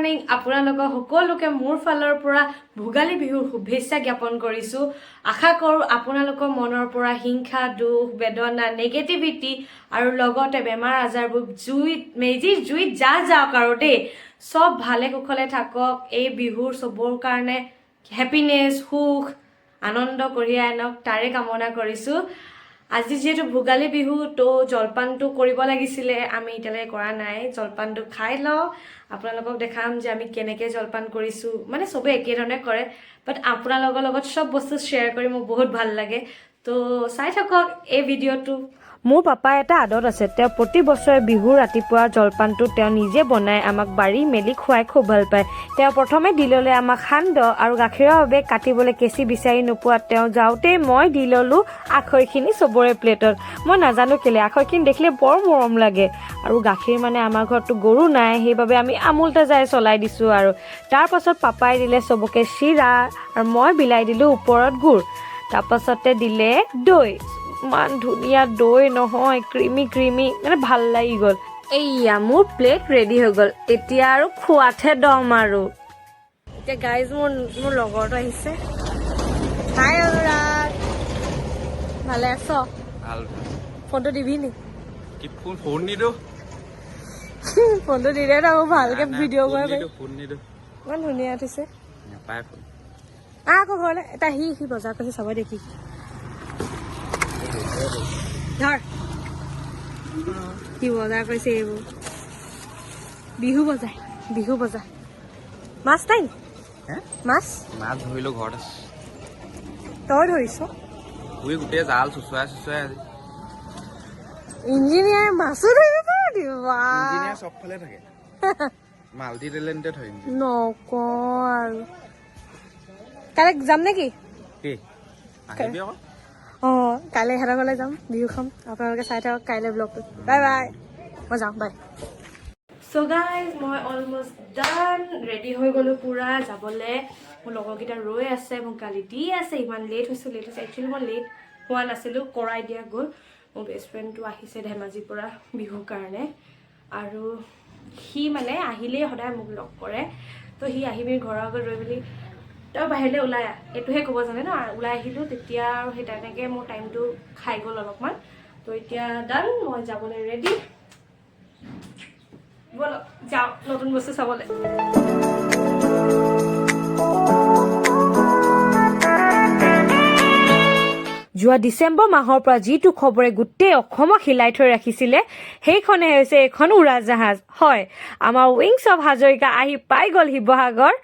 Morning. আপোনালোকক সকলোকে মোৰ ফালৰ পৰা ভোগালী বিহুৰ শুভেচ্ছা জ্ঞাপন কৰিছোঁ। আশা কৰোঁ আপোনালোকৰ মনৰ পৰা হিংসা, দুখ, বেদনা, নেগেটিভিটি আৰু লগতে বেমাৰ আজাৰবোৰ জুইত, মেজিৰ জুইত যা যাওক আৰু দেই। চব ভালে কুশলে থাকক। এই বিহুৰ চবৰ কাৰণে হেপিনেছ, সুখ, আনন্দ কঢ়িয়াই আনক, তাৰে কামনা কৰিছোঁ। আজি যিহেতু ভোগালী বিহু, তো জলপানটো কৰিব লাগিছিলে। আমি এতিয়ালৈকে কৰা নাই। জলপানটো খাই লওঁ, আপোনালোকক দেখাম যে আমি কেনেকৈ জলপান কৰিছোঁ। মানে চবেই একেধৰণে কৰে, বাট আপোনালোকৰ লগত চব বস্তু শ্বেয়াৰ কৰি মোৰ বহুত ভাল লাগে। তো চাই থাকক এই ভিডিঅ'টো। মোৰ পাপাৰ এটা আদত আছে। তেওঁ প্ৰতি বছৰে বিহুৰ ৰাতিপুৱা জলপানটো তেওঁ নিজে বনাই আমাক বাঢ়ি মেলি খুৱাই খুব ভাল পায়। তেওঁ প্ৰথমে দি ল'লে আমাক সান্দহ আৰু গাখীৰৰ বাবে কাটিবলৈ কেঁচি বিচাৰি নোপোৱাত তেওঁ যাওঁতেই মই দি ল'লোঁ আখৈখিনি চবৰে প্লেটত। মই নাজানো কেলৈ, আখৈখিনি দেখিলে বৰ মৰম লাগে। আৰু গাখীৰ মানে আমাৰ ঘৰততো গৰু নাই, সেইবাবে আমি আমুল তাজাই চলাই দিছোঁ। আৰু তাৰ পাছত পাপাই দিলে চবকে চিৰা আৰু মই বিলাই দিলোঁ ওপৰত গুড়। তাৰপাছতে দিলে দৈ। ইমান ধুনীয়া দৈ নহয়, ক্ৰিমি ক্ৰিমি, মানে ভাল লাগি গ'ল। এইয়া মোৰ প্লেট ৰেডি হৈ গ'ল। এতিয়া আৰু খোৱাতহে দম। আৰু এতিয়া গাইজ, মোৰ লগৰটো আহিছে। হাই অনুৰাগ, ভালে আছ? ভাল। ফোনটো দিবি নি? কি ফোন? ফোন নিদো। ফোনটো দিলে না, মোৰ ভালকে ভিডিঅ' কৰিব পাৰিম। ফোন নিদো। ইমান ধুনীয়া উঠিছে। নাপায় ফোন। আহ, আকৌ ঘৰলৈ এটা সি সি বজাৰ কৰিছে, চাব দেখি ধৰ। সি বজাৰ কৰিছে এইবোৰ, বিহু বজাৰ, বিহু বজাৰ। মাছ নাই নি? হে? মাছ? মাছ ধৰিলো, ঘৰত আছে। তই ধৰিছ? পুৰি গোটেই জাল চুচুৱাই চুচুৱাই আজি। ইঞ্জিনিয়াৰ মাছো ধৰিব পাৰে নি? বাহ! ইঞ্জিনিয়াৰ চবফালে থাকে, মাল্টি টেলেণ্টেড হয় ইঞ্জিনিয়াৰ। নকওঁ আৰু। কাইলৈ যাম নেকি? কি, আহিবি আকৌ। অঁ, কাইলৈ ইহঁতৰ ঘৰলৈ যাম, বিহু খাম। আপোনালোকে চাই থাকক কাইলৈ ব্লগটো। বাই বাই, মই যাওঁ, বাই। চ' গাইজ, মই অলমষ্ট ডান, ৰেডি হৈ গ'লোঁ পূৰা যাবলৈ। মোৰ লগৰকেইটা ৰৈ আছে, মোক গালি দি আছে, ইমান লেট হৈছে, লেট হৈছে। একচুৱেলি মই লেট হোৱা নাছিলোঁ, কৰাই দিয়া গ'ল। মোৰ বেষ্ট ফ্ৰেণ্ডটো আহিছে ধেমাজিৰ পৰা বিহুৰ কাৰণে আৰু সি মানে আহিলেই সদায় মোক লগ কৰে। তো সি আহি মেলি ঘৰৰ আগত ৰৈ মেলি, "তই বাহিৰলৈ ওলাই আহ", এইটোহে ক'ব জানে ন। ওলাই আহিলোঁ তেতিয়া আৰু সেই তেনেকৈ মোৰ টাইমটো খাই গ'ল অলপমান। তো এতিয়া ডান, মই যাবলৈ ৰেডি। ব'লক, যাওঁ নতুন বস্তু চাবলৈ। যোৱা ডিচেম্বৰ মাহৰ পৰা যিটো খবৰে গোটেই অসমক হিলাই থৈ ৰাখিছিলে, সেইখনে হৈছে এইখন উৰাজাহাজ। হয়, আমাৰ উইংছ অফ হাজৰিকা আহি পাই গ'ল শিৱসাগৰ।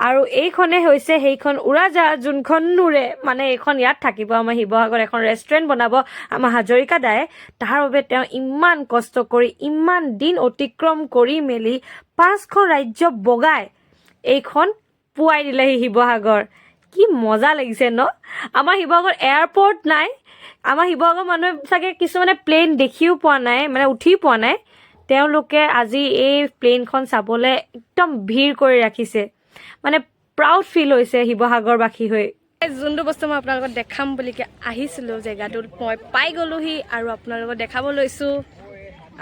আৰু এইখনে হৈছে সেইখন উৰাজাহাজ যোনখন নুৰে। মানে এইখন ইয়াত থাকিব। আমাৰ শিৱসাগৰত এখন ৰেষ্টুৰেণ্ট বনাব আমাৰ হাজৰিকা দায়ে। তাৰ বাবে তেওঁ ইমান কষ্ট কৰি, ইমান দিন অতিক্ৰম কৰি মেলি, পাঁচখন ৰাজ্য বগাই এইখন পোৱাই দিলেহি শিৱসাগৰ। কি মজা লাগিছে ন? আমাৰ শিৱসাগৰ এয়াৰপৰ্ট নাই। আমাৰ শিৱসাগৰ মানুহে চাগে কিছুমানে প্লেন দেখিও পোৱা নাই, মানে উঠি পোৱা নাই। তেওঁলোকে আজি এই প্লেনখন চাবলৈ একদম ভিৰ কৰি ৰাখিছে। মানে প্ৰাউড ফিল হৈছে শিৱসাগৰবাসী হৈ। যোনটো বস্তু মই আপোনালোকক দেখাম বুলিকে আহিছিলোঁ, জেগাটোত মই পাই গ'লোহি আৰু আপোনালোকক দেখাব লৈছোঁ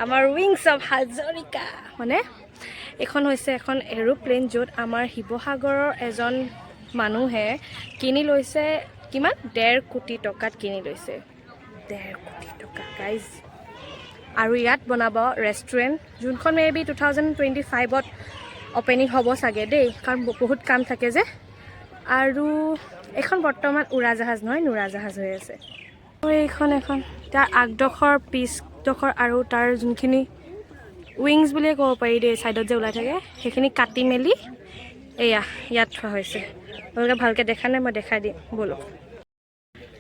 আমাৰ উইংছ অফ হাজৰিকা। মানে এইখন হৈছে এখন এৰোপ্লেন, য'ত আমাৰ শিৱসাগৰৰ এজন মানুহে কিনি লৈছে। কিমান? 1.5 কোটি টকাত কিনি লৈছে। 1.5 কোটি টকা গাইজ! আৰু ইয়াত বনাব ৰেষ্টুৰেণ্ট, যোনখন মে বি 2025ত অ'পেনিং হ'ব চাগে দেই, কাৰণ বহুত কাম থাকে যে। আৰু এইখন বৰ্তমান উৰাজাহাজ নহয়, নুৰাজাহাজ হৈ আছে। আৰু এইখন এখন তাৰ আগডোখৰ, পিছডোখৰ আৰু তাৰ যোনখিনি উইংছ বুলিয়ে ক'ব পাৰি দেই, ছাইডত যে ওলাই থাকে, সেইখিনি কাটি মেলি এয়া ইয়াত থোৱা হৈছে। আপোনালোকে ভালকৈ দেখা নাই, মই দেখাই দিম, ব'লক।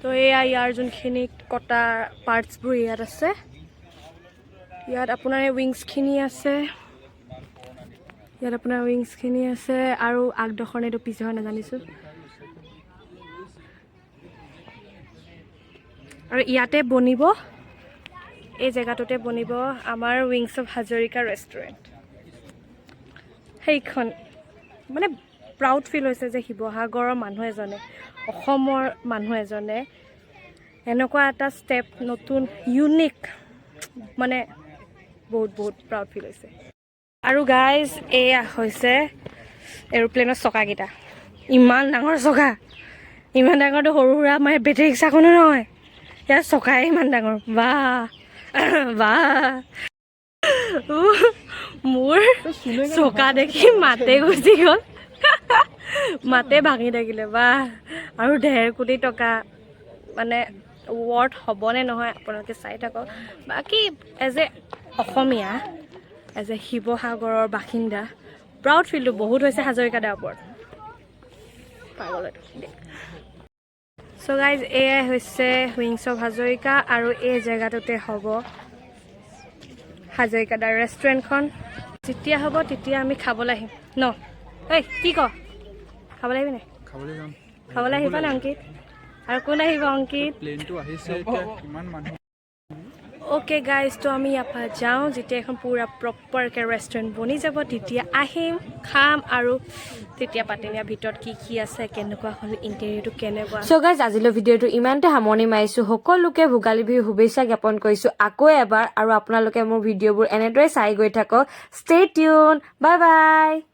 তো এয়া ইয়াৰ যোনখিনি কটা পাৰ্টছবোৰ ইয়াত আছে। ইয়াত আপোনাৰ এই উইংছখিনি আছে, ইয়াত আপোনাৰ উইংছখিনি আছে। আৰু আগডোখৰ নে এইটো পিছডোখৰ নাজানিছোঁ। আৰু ইয়াতে বনিব, এই জেগাটোতে বনিব আমাৰ উইংছ অফ হাজৰিকা ৰেষ্টুৰেণ্ট। সেইখন মানে প্ৰাউড ফিল হৈছে যে শিৱসাগৰৰ মানুহ এজনে, অসমৰ মানুহ এজনে এনেকুৱা এটা ষ্টেপ, নতুন, ইউনিক, মানে বহুত বহুত প্ৰাউড ফিল হৈছে। আৰু গাইজ, এয়া হৈছে এৰোপ্লেনৰ চকাকেইটা। ইমান ডাঙৰ চকা, ইমান ডাঙৰটো সৰু সুৰা আমাৰ বেটেৰী ৰিক্সাখনো নহয়, ইয়াৰ চকাই ইমান ডাঙৰ। বাহ বাহ, মোৰ চকা দেখি মাতে গুচি গ'ল, মাতে ভাঙি থাকিলে। বাহ, আৰু 1.5 কোটি টকা মানে ৱৰ্থ হ'বনে নহয় আপোনালোকে চাই থাকক। বাকী as a Asomiya, as a শিৱসাগৰৰ বাসিন্দা, প্ৰাউড ফিলটো বহুত হৈছে হাজৰিকা দাৰ ওপৰত। পাগল। চ' গাইজ, এয়াই হৈছে উইংছ অফ হাজৰিকা আৰু এই জেগাটোতে হ'ব হাজৰিকা দাৰ ৰেষ্টুৰেণ্টখন। যেতিয়া হ'ব তেতিয়া আমি খাবলৈ আহিম ন? ঐ, কি ক, খাবলৈ আহিবি নাই? খাবলৈ যাম। খাবলৈ আহিবা নে অংকিত? আৰু কোন আহিব, অংকিত? প্লেনটো আহিছে এতিয়া, কিমান মানুহ। অ'কে গাইজ, তো আমি ইয়াৰ পৰা যাওঁ। যেতিয়া এখন পূৰা প্ৰপাৰকৈ ৰেষ্টুৰেণ্ট বনি যাব, তেতিয়া আহিম, খাম আৰু তেতিয়া পাতিম ইয়াৰ ভিতৰত কি কি আছে, কেনেকুৱা হ'ল, ইণ্টেৰিয়ৰটো কেনেকুৱা। চ' গাইজ, আজিলৈ ভিডিঅ'টো ইমানতে সামৰণি মাৰিছোঁ। সকলোকে ভোগালী বিহু শুভেচ্ছা জ্ঞাপন কৰিছোঁ আকৌ এবাৰ আৰু আপোনালোকে মোৰ ভিডিঅ'বোৰ এনেদৰে চাই গৈ থাকক। Stay tune, bye bye.